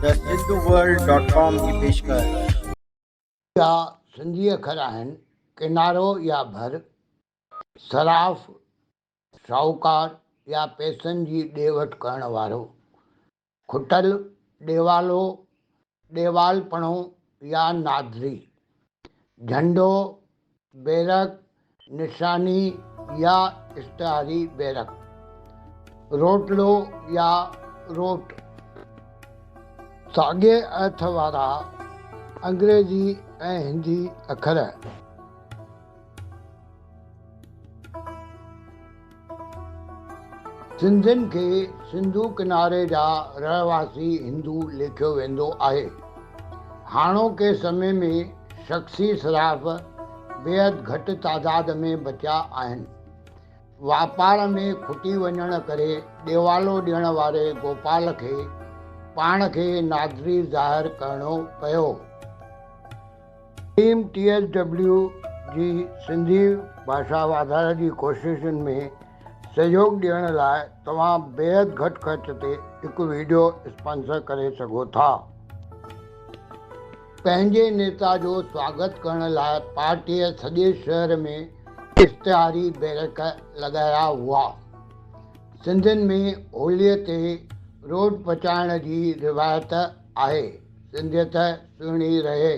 The Sindhu world dot com جي پيشڪش. جا سنڌي اکر آهن، ڪنارو يا ڀر، صراف، شاهوڪار يا پئسن جي ڏي وٺ ڪرڻ وارو، کٽل، ڏيوالو، ڏيوالپڻو يا نادري، جهنڊو، بيرق، نشاني يا اشتهاري بيرق، روٽلو يا روٽ. ساڳئي ارٿ وارا انگريزي ۽ هندي اکر. سنڌين کي سنڌو ڪناري جا رهواسي هندو ليکيو ويندو آهي. هاڻوڪي سمي ۾ شخصي صراف بيحد گهٽ تعداد ۾ بچيا آهن. واپار ۾ کٽي وڃڻ ڪري ڏيوالو ڏيڻ واري گوپال کي پاڻ کي نادري ظاهر ڪرڻو پيو. ٽيم ٽي ايس ڊبليو جي سنڌي ڀاشا واڌاري جي ڪوششن ۾ سهيوڳ ڏيڻ لاء توهان بيحد گهٽ خرچ تي هڪ وڊيو اسپانسر ڪري سگهو ٿا. پنهنجي نيتا جو سواگت ڪرڻ لاء پارٽيء سڄي شهر ۾ اشتهاري بيرڪ لڳايا هئا. سنڌين ۾ هوليء تي روٽ پچائڻ جي روايت آهي. سنڌيت سهڻي رهي.